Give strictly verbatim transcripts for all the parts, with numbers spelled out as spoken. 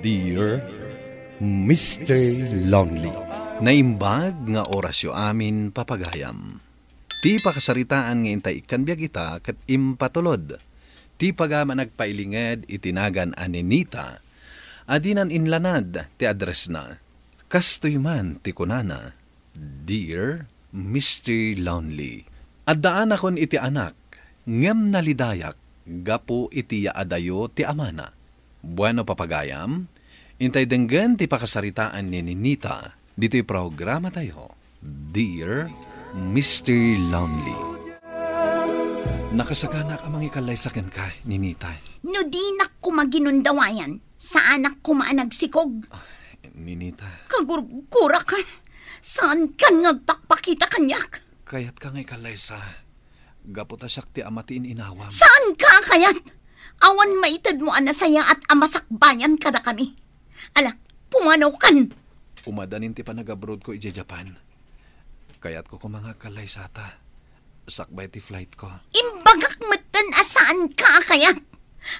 Dear Mister Lonely. Naimbag nga orasyo amin, papagayam. Ti pakasaritaan nga intay ikkan biag ita ket impatulod ti pagayam a nagpailinged iti nagan a Ninita a dinan inlanad ti addressna. Kastoy man ti kunana, "Dear Mister Lonely, addaanakon iti anak, ngem nalidayak gapu iti yaadayo ti amana." Bueno, papagayam, intay denggen ti pakasaritaan ni Ninita ditoy programatayo, Dear Mister Lonely. Nakasakanak a mangikallaysa kenka, Ninita. No dinak koma ginundawayan, saanak koma a nagsikog. Ah, Ninita. Kagurgurak, saankan nga agpakpakita kaniak. Kayatka nga ikallaysa, gapu ta siak ti ama ti in-inawam. Saanka a kayat? Awan maitedmo a nasayaat a masakbayan kadakami. Ala, pumanawkan! Umadanin ti panagabroadko idiay Japan. Kayatko koma nga agkallaysata sakbay ti flightko. Imbagak metten a saanka a kayat.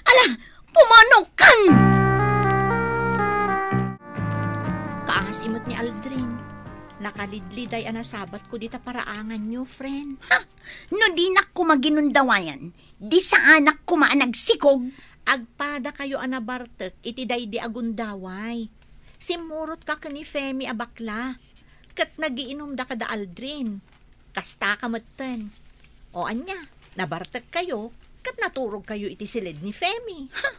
Ala, pumanawkan! Kaasi met ni Aldrin. Nakalidliday a nasabatko dita paraanganyo, friend. Ha? No dinak koma ginundawayan, di saanak koma a nagsikog. Agpadakayo a nabartek iti daydi a gundaway. Simmurotka ken ni Femi a bakla, ket nagiinumda kada Aldrin. Kastaka metten. O ania, nabartekkayo, ket naturogkayo iti siled ni Femi. Ha?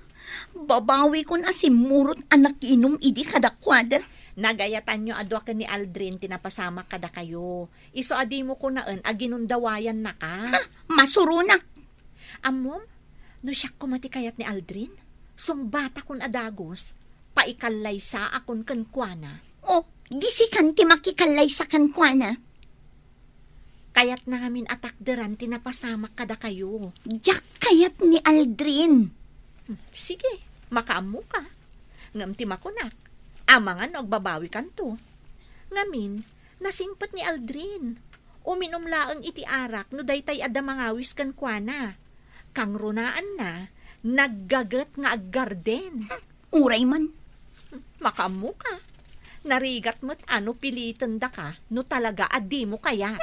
Babawikon a simmurot a nakiinum idi kadakuada. Nagayatanyo a dua ken ni Aldrin ti napasamak kadakayo. Isu a dimo kunaen a ginundawayannaka. Ha? Masuronak! Ammom, no siak koma ti kayat ni Aldrin, sungbatakon a dagus, paikallaysaakon kenkuana. O, di sikan ti makikallaysa kenkuana. Kayatna ngamin a takderan ti napasamak kadakayo. Diak kayat ni Aldrin. Hmm, sige, makaammoka. Ngem ti makunak, amangan no agbabawikanto. Ngamin, nasingpet ni Aldrin. Uminum laeng iti arak no daytay adda mangawis kenkuana. Kangrunaanna, naggaget nga aggarden. Uray man. Makaammoka. Narigat met a no pilitendaka no talaga a dimo kayat.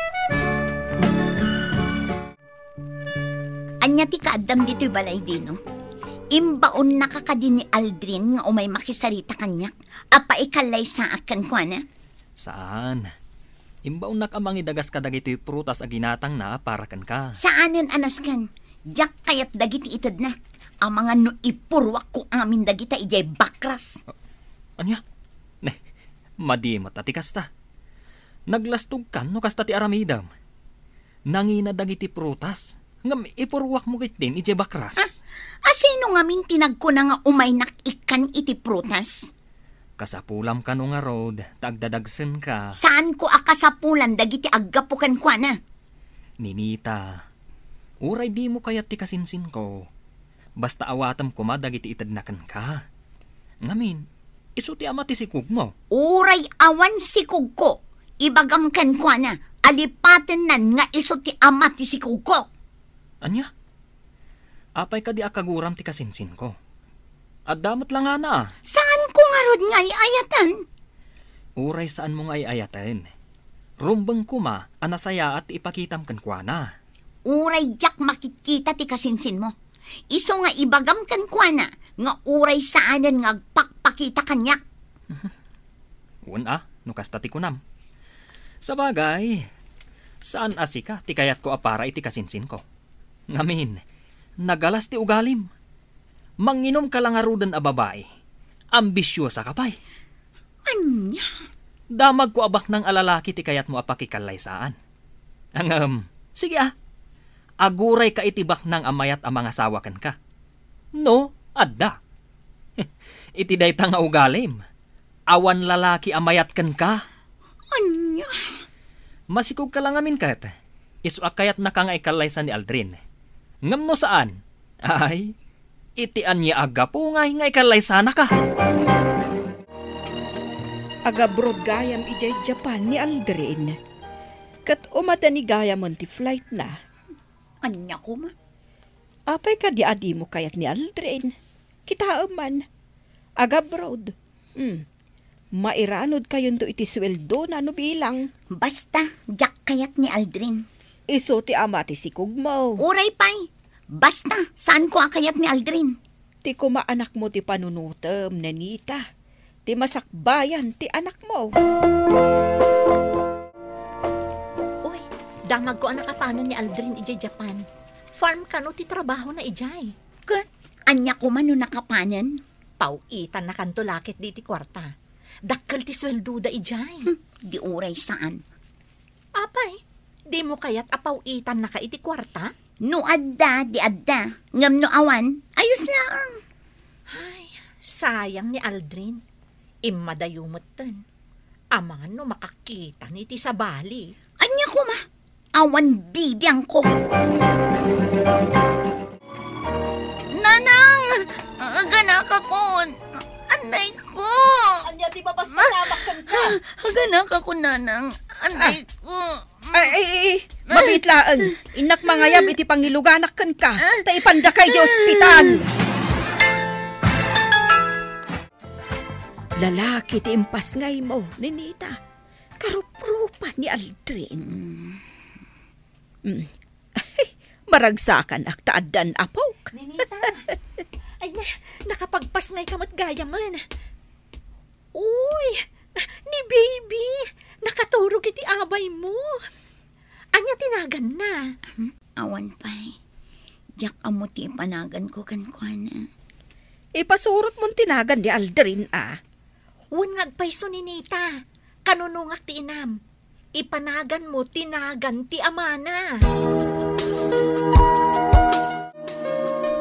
Ania ti kaaddam ditoy balay, Dino? Imbaonnaka kadi ni Aldrin nga umay makisarita kaniak a paikallaysaak kenkuana? Saan. Imbaonnak a mangidagas kadagitoy prutas a ginatangna para kenka. Saanen a nasken. Diak kayat dagiti itedna. Amangan no ipurruakko amin dagita idiay bakras. A-, ania? Ne, madi met a ti kasta. Naglastogkan no kasta ti aramidem. Nangina dagiti prutas, ngem ipurruakmo ketdin idiay bakras. Ah, asino ngamin ti nagkuna nga umaynak ikkan iti prutas? Kasapulam kano ngarud ta agdadagsenka. Saanko a kasapulan dagiti aggapu kenkuana. Ninita, uray dimo kayat ti kasinsinko, basta awatem koma dagiti itedna kenka. Ngamin, isu ti ama ti sikogmo. Uray awan sikogko, ibagam kenkuana, alipatennan nga isu ti ama ti sikogko. Ania? Apay kadi a kaguram ti kasinsinko? Adda met langana a. Saanko ngarud nga ay-ayatan? Uray saanmo nga ay-ayaten, rumbeng koma a nasayaat ti ipakitam kenkuana. Uray diak makitkita ti kasinsinmo. Isu nga ibagam kenkuana nga uray saanen nga agpakpakita kaniak. Wen a, no kasta ti kunam. Sabagay, saan a sika ti kayatko a para iti kasinsinko. Ngamin, nagalas ti ugalim. Manginomka la ngaruden a babai. Ambisiosaka pay. Ania? Damagko a baknang a lalaki ti kayatmo a pakikallaysaan. Ngem, sige a. Agurayka iti baknang a mayat a mangasawa kenka. No, adda. Iti dayta nga ugalim, awan lalaki a mayat kenka. Ania? Masikogka la ngamin ket, isu a kayatnaka nga ikallaysa ni Aldrin. Ngem no saan, ay, iti ania a gapu ngay nga ikallaysanaka? Agabroad gayam idiay Japan ni Aldrin. Ket umadani gayamen ti flightna. Ania koma? Apay kadi a dimo kayat ni Aldrin? Kitaem man. Agabroad. Hmm. Mairanudkayonto iti sueldona no bilang. Basta, diak kayat ni Aldrin. Isu ti ama ti sikogmo. Uray pay. Basta, saanko a kayat ni Aldrin. Ti kuma anakmo ti panunutem, Nenita. Ti masakbayan ti anakmo. Uy, damagko a nakapanen ni Aldrin idiay Japan. Farm kano ti trabahona idiay. Ket ania koma no nakapanen? Paw-itannakanto la ketdi ti kuarta. Dakkel ti sueldoda idiay. Hmm, di uray saan. Apay, dimo kayat a paw-itannaka iti kuarta? No adda, di adda. Ngem no awan, ayos laeng. Ay, sayang ni Aldrin. Immadayo metten. Amangan no makakita ni ti sabali. Ania koma? Awan bibiangko. Nanang! Aganakakon! Anay ko! Ania ti mapaspasamak kenka? Aganakakon, Nanang. Anay ko! Ay, ay, ay, ay. Mabiit laeng. Innak mangayab iti pangiluganak kenka. Ta ipandakay di ospital. Lalaki ti impasngaymo, Nenita. Karuprupa ni Aldrin. Mm. Maragsakanak ta addan apok. Nenita. Ay, na, nakapagpasngayka met gayamen. Uy, ni baby, nakaturog iti abaymo. Ania ti naganna? Hmm, awan pay. Diak ammo ti ipanaganko kenkuana. Ipasurotmon ti nagan ni Aldrin, a. Wen nga agpayso ni Nita. Kanunongak ti inam. Ipanaganmo ti nagan ti amana.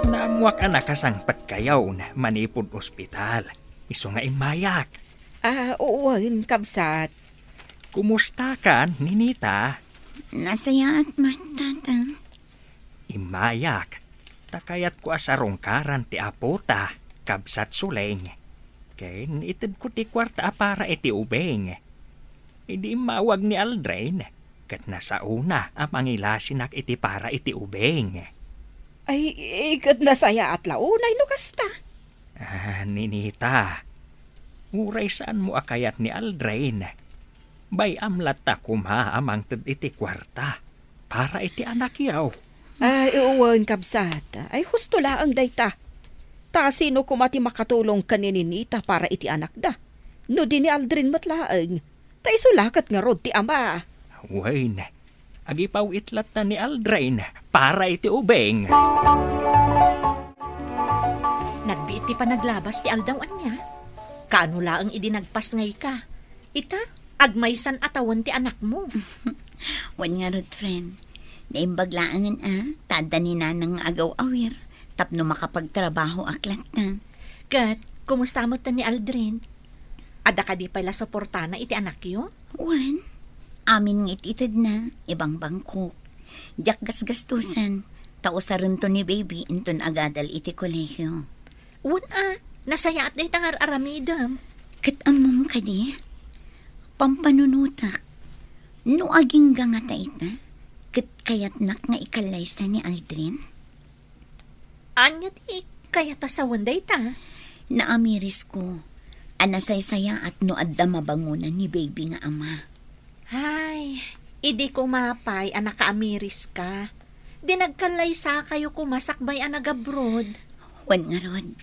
Naammoak a nakasangpetkayon manipud ospital. Isu nga immayak. Ah, wen, kabsat. Kumustakan, Ninita? Nasayaat met, Tata. Immayak, ta kayatko a sarungkaran ti apota, kabsat Suleng. Ken itedko ti kuarta a para iti ubing. Idi immawag ni Aldrin, ket nasaona a mangilasinak iti para iti ubing. Ay, ket nasayaat la unay no kasta. Ah, Ninita, uray saanmo a kayat ni Aldrin, bay-am latta koma a mangted iti kuarta para iti anakyo. Ay, wen, kabsat. Ay, husto laeng dayta. Ta sino koma ti makatulong ken ni Ninita para iti anakda? No di ni Aldrin met laeng, ta isu la ket ngarud ti ama. Wen, agipaw-it latta ni Aldrin para iti ubing. Nagbiit ti panaglabas ti aldaw ania? Kaano laeng idi nagpasngayka? Ita, agmaysan a tawen ti anakmo. Wen ngarud, friend. Naimbag laengen a, ta adda ni Nanang nga agaw-awir tapno makapagtrabahoak latta. Ket, kumusta met ni Aldrin? Adda kadi pay la suportana iti anakyo? Wen, amin nga it-itedna, ibangbangkok. Diak gasgastusan, ta usarento ni baby inton agadal iti kolehio. Wen a, nasayaat dayta nga ar-aramidem. Ket ammom kadi, pampanunotak, no agingga ngata ita, ket kayatnak nga ikallaysa ni Aldrin? Ania ti kayat a sawen dayta? Naamirisko a nasaysayaat no adda mabangonan ni baby nga ama. Hay, idi koma pay a nakaamiriska, di nagkallaysakayo koma sakbay a nagabroad. Wen ngarud,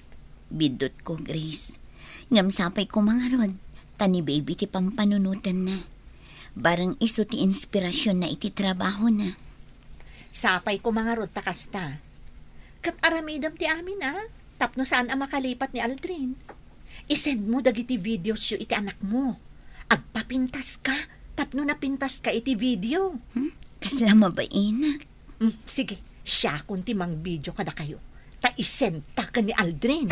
biddutko, Grace. Ngem sapay koma ngarud, ta ni baby ti pampanunotenna. Bareng isu ti inspirasionna iti trabahona. Sapay koma ngarud ta kasta. Ket aramidem ti amin a, tapno saan a makalipat ni Aldrin. Isendmo dagiti videosyo iti anakmo. Agpapintaska tapno napintaska iti video. Hmm? Kasla mabainak. Hmm, sige, siakon ti mangvideo kadakayo. Ta isendta ken ni Aldrin.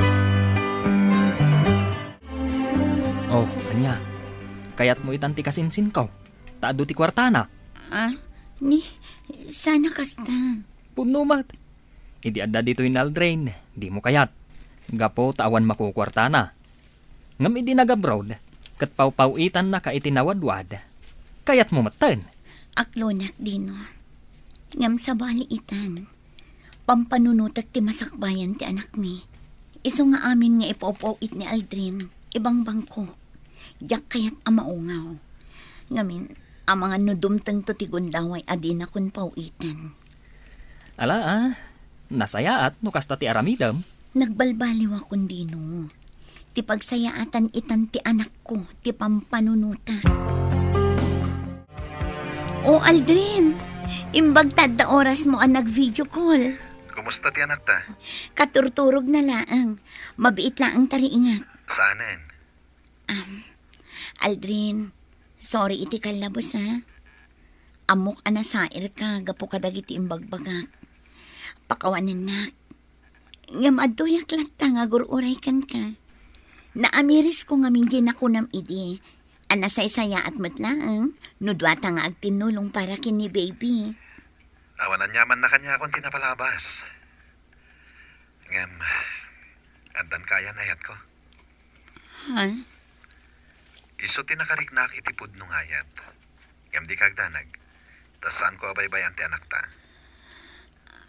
Oh, ania? Kayatmo itan ti kasinsinko? Ta adu ti kuartana. Ah, ni, saan a kasta? Pudno met. Idi adda ditoy ni Aldrin, dimo kayat. Gapu ta awan makukuartana. Ngem idi nagabroad, ket pawpaw-itannaka iti nawadwad, kayatmo metten. Aklonak, Dino. Ngem sabali itan, pampanunotek ti masakbayan ti anakmi. Isu nga amin nga ipawpaw-it ni Aldrin, ibangbangko. Diak kayat a maungaw. Ngamin, amangan no dumtengto ti gundaway a dinakon paw-iten. Ala, ah. Nasayaat no kasta ti aramidem. Nagbalbaliw a kun dino. Ti pagsayaatan itan ti anakko, ti pampanunotak. O Aldrin, imbag ta adda orasmo a nag-video call. Kumusta ti anakta? Katurturogna laeng. Mabiit laeng ta riingak. Saanen? Am, Aldrin, sorry iti kallabos, ha? Ammok a nasairka gapu kadagiti imbagbagak. Pakawanennak. Ngem adtoyak latta nga agur-uray kenka. Naamirisko ngamin diay nakunam idi a nasaysayaat met laeng no duata nga agtinnulong para ken ni baby. Awan aniamanna kaniakon ti napalabas. Ngem, addan kayan ayatko. Ha? Isu ti nakariknaak iti pudno nga ayat. Ngem dika agdanag, ta saanko a baybay-an ti anakta.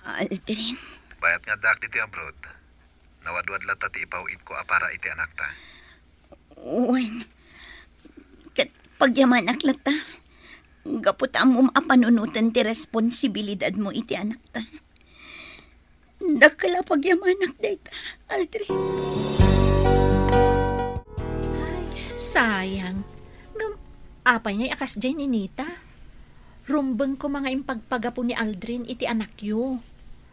Aldrin. Bayat nga addaak ditoy abroad, nawadwad latta ti ipaw-itko a para iti anakta. Wen, ket pagyamanak latta, gapu ta ammom a panunoten ti responsibilidadmo iti anakta. Dakkel a pagyamanak dayta, Aldrin. Ay, sayang. Ngem, apay ngay a kasdiay ni Nita? Rumbeng koma nga impagpagapu ni Aldrin iti anakyo.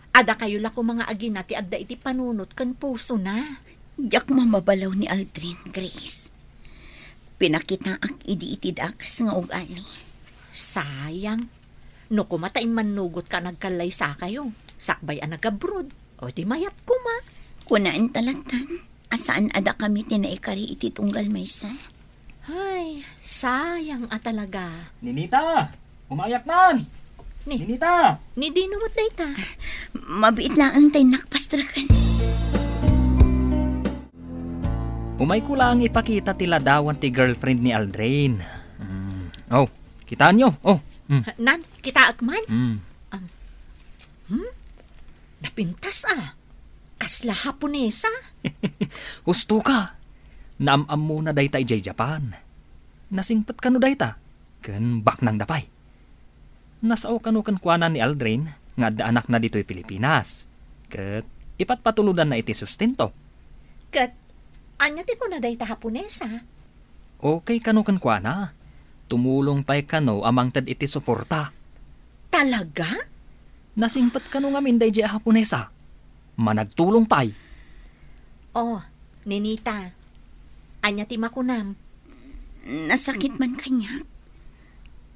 Adakayo la koma nga agina ti adda iti panunot ken pusona. Diak mamabalaw ni Aldrin, Grace. Pinakitaak idi iti dakes nga ugali. Sayang. No koma ta immannugotka a nagkallaysakayo, sakbay a nagabroad, o di mayat koma. Kunaen ta lattan a saan a dakami ti naikari iti tunggal maysa. Ay, sayang a talaga. Ninita! Umayaknan! Ni, Ninita! Ni dino met dayta? Mabiit laeng ta innak pastreken. Umayko laeng ipakita ti ladawan ti girlfriend ni Aldrin. Mm. Oh, kitaenyo? Oh. Mm. Nan, kitaek man? Mm. Um, hmm? Napintas a. Kasla Haponesa? Husto ka. Naam-ammona dayta idiay Japan. Nasingpet kano dayta? Ken baknangda pay. Nasao kano kenkuana ni Aldrin nga adda anakna ditoy Pilipinas. Ket ipatpatulodanna iti sustento. Ket ania ti kuna dayta Haponesa? Okay kano kenkuana. Tumulong pay kano a mangted iti suporta. Talaga? Nasingpet kano ngamin daydiay a Haponesa. Managtulong pay. Oh, Ninita, ania ti makunam? Nasakit man kaniak.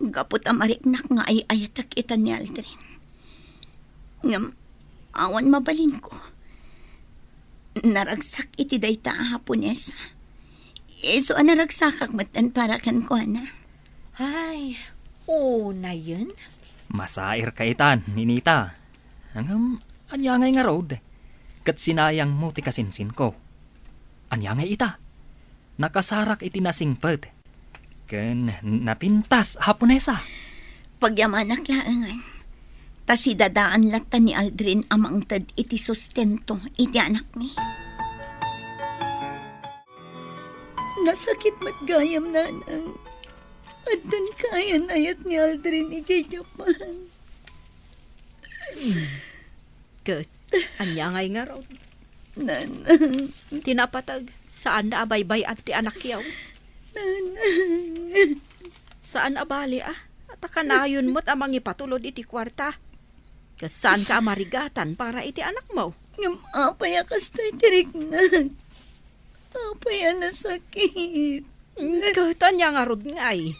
Gapu ta mariknak nga ay-ayatek ita ni Aldrin. Ngem, awan mabalinko. Naragsak iti dayta a Haponesa. Isu a naragsakak metten para kenkuana. Ay, unayen? Masairka itan, Ninita. Ngem, ania ngay ngarud? Ket sinayangmo ti kasinsinko. Ania ngay ita? Nakasarak iti nasingpet. Ken napintas a Haponesa. Pagyamanak laengen. Ta sidadaan latta ni Aldrin a mangted iti sustento iti anakmi. Nasakit met gayam, Nanang. Addan kayan ayat ni Aldrin idiay Japan. Ket, ania ngay ngarud? Nanang. Ti napateg, saan a baybay-an ti anakyo. Nanang. Saan a bali, a? Ta kanayon met a mangipatulod iti kuarta. Ket saanka a marigatan para iti anakmo. Ngem apay a kastoy ti riknak? Apay a nasakit? Ket ania ngarud ngay?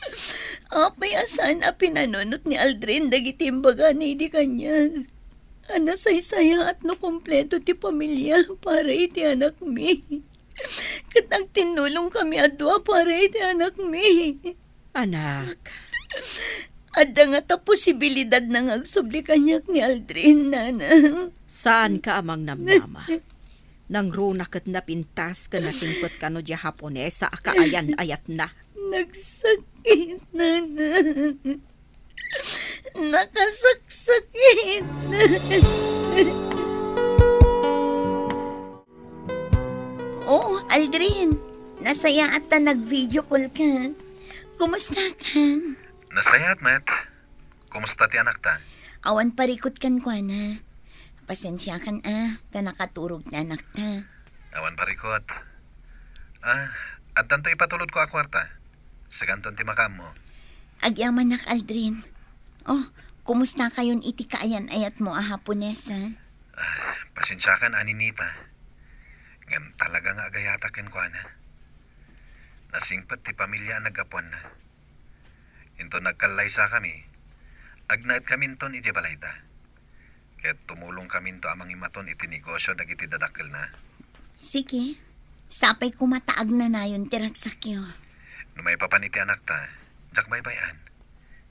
Apay a saan a pinanunot ni Aldrin dagiti imbagana idi kaniak? A nasaysayaat no kompleto ti pamilia para iti anakmi. Ket agtinnulongkami a dua para iti anakmi. Anak. Adda ngata posibilidadna nga agsubli kaniak ni Aldrin, Nanang. Saanka a mangnamnama. Nangruna ket napintas ken nasingpet kano diay Haponesa a kaayan-ayatna. Nagsakit, Nanang. Nakasaksakit. Oh, Aldrin, nasayaat ta nag-video call ka. Kumusta kan? Nasayaat met. Kumusta ti anakta? Awan parikot kan kuana. Pasensiakan a, ta nakaturog ti anakta. Awan parikot. Ah, addanto ipatulodko a kuarta. Sikanton ti makaammo. Agyamanak, Aldrin. Oh, kumusta kayon iti kaayan-ayatmo a Haponesa? Ah, pasensiakan a, Ninita. Ngem talaga nga agayatak kenkuana. Nasingpet ti pamilia a naggapuanna. Inton nagkallaysakami, agnaetkaminton idiay balayda. Ket tumulongkaminto a mangimaton iti negosio dagiti dadakkelna. Sige. Sapay koma ta agnanayon ti ragsakyo. No maipapan iti anakta, diak baybay-an.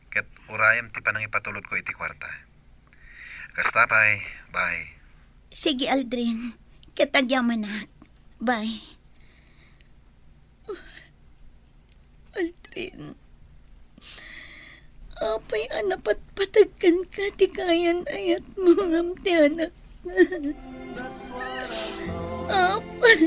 Ket urayem ti panangipatulodko iti kuarta. Kasta pay, bye. Sige, Aldrin. Ket agyamanak. Bye. Aldrin, apay a napatpateg kenka ti kaayan-ayatmo ngem ti anakta? Apay.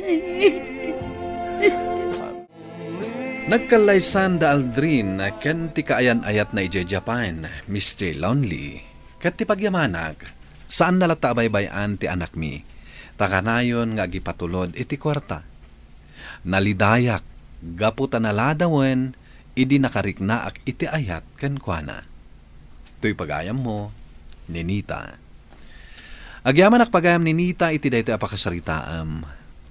Nagkallaysan da Aldrin ken ti kaayan-ayatna idiay Japan, Mister Lonely, ket ti pagyamanak, saanna latta a baybay-an ti anakmi, ta kanayon nga agipatulod iti kuarta. Nalidayak gapu ta naladawen idi nakariknaak iti ayat kenkuana. Toy pagayammo, Ninita. Agyamanak pagayam, Ninita, iti daytoy a pakasaritaam.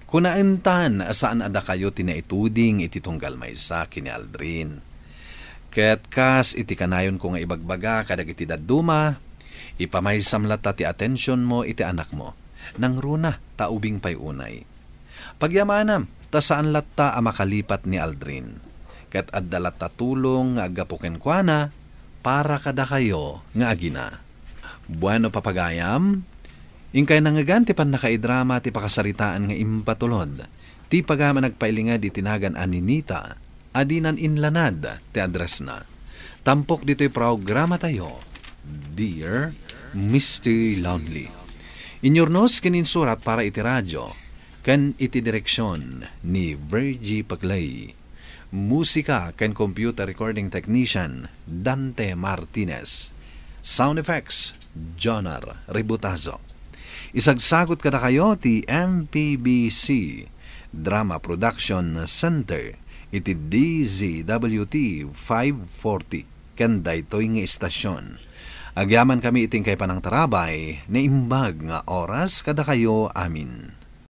Kunaentan a saan a dakayo ti naituding iti tunggal maysa ken ni Aldrin. Ket kas iti kanayonko nga ibagbaga kadagiti dadduma, ipamaysam latta ti atensionmo iti anakmo. Nangruna ta ubing pay unay. Pagyamanam, ta saan latta a makalipat ni Aldrin. Ket adda latta tulong nga aggapu kenkuana para kadakayo nga agina. Bueno, papagayam, inkay nangngegan ti pannakaidrama ti pakasaritaan nga impatulod ti pagayam a nagpailinged iti nagan a Ninita a dinan inlanad ti addressna. Tampok ditoy programatayo, Dear Mister Lonely. Inyurnos ken insurat para iti radio ken iti direksion ni Virgie Paclay. Musika ken computer recording technician, Dante Martinez. Sound effects, Jonar Ributazo. Isagsagut kadakayo ti M P B C Drama Production Center iti D Z W T five forty ken daytoy nga istasyon. Agyamankami iti inkay panangtarabay, naimbag nga oras kadakayo amin.